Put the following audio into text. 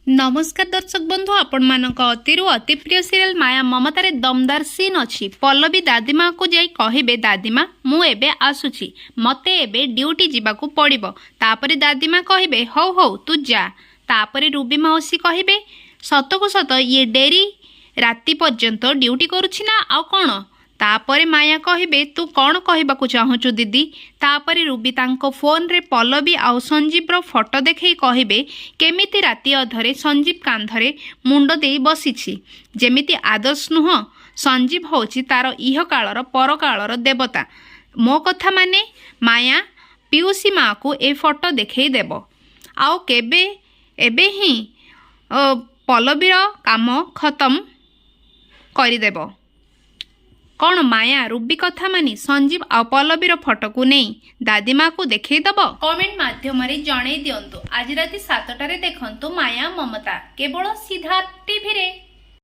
ନମସ୍କାର ଦର୍ଶକ ବନ୍ଧୁ, ଆପଣମାନଙ୍କ ଅତିରୁ ଅତି ପ୍ରିୟ ସିରିଏଲ ମାୟା ମମତାରେ ଦମଦାର ସିନ୍ ଅଛି। ପଲ୍ଲବୀ ଦାଦିମାକୁ ଯାଇ କହିବେ, "ଦାଦିମା, ମୁଁ ଏବେ ଆସୁଛି, ମତେ ଏବେ ଡ୍ୟୁଟି ଯିବାକୁ ପଡ଼ିବ।" ତାପରେ ଦାଦିମା କହିବେ, "ହଉ ହଉ, ତୁ ଯା।" ତାପରେ ରୁବି ମାଉସୀ କହିବେ, "ସତକୁ ସତ ଇଏ ଡେରି ରାତି ପର୍ଯ୍ୟନ୍ତ ଡ୍ୟୁଟି କରୁଛି ନା ଆଉ କ'ଣ?" ତାପରେ ମାୟା କହିବେ, "ତୁ କ'ଣ କହିବାକୁ ଚାହୁଁଛୁ ଦିଦି?" ତାପରେ ରୁବି ତାଙ୍କ ଫୋନରେ ପଲ୍ଲବୀ ଆଉ ସଞ୍ଜୀବର ଫଟୋ ଦେଖେଇ କହିବେ, "କେମିତି ରାତି ଅଧରେ ସଞ୍ଜୀବ କାନ୍ଧରେ ମୁଣ୍ଡ ଦେଇ ବସିଛି, ଯେମିତି ଆଦର୍ଶ ନୁହଁ, ସଞ୍ଜୀବ ହେଉଛି ତାର ଇହକାଳର ପରକାଳର ଦେବତା। ମୋ କଥା ମାନେ ମାୟା ପିଉସୀ ମାଆକୁ ଏ ଫଟୋ ଦେଖେଇ ଦେବ ଆଉ କେବେ ଏବେ ହିଁ ପଲ୍ଲବୀର କାମ ଖତମ କରିଦେବ।" କ'ଣ ମାୟା ରୁବି କଥା ମାନି ସଞ୍ଜୀବ ଆଉ ପଲ୍ଲବୀର ଫଟୋକୁ ନେଇ ଦାଦିମାକୁ ଦେଖେଇଦବ? କମେଣ୍ଟ ମାଧ୍ୟମରେ ଜଣେଇ ଦିଅନ୍ତୁ। ଆଜି ରାତି 7ଟାରେ ଦେଖନ୍ତୁ ମାୟା ମମତା, କେବଳ ସିଦ୍ଧାର୍ଥ ଟିଭିରେ।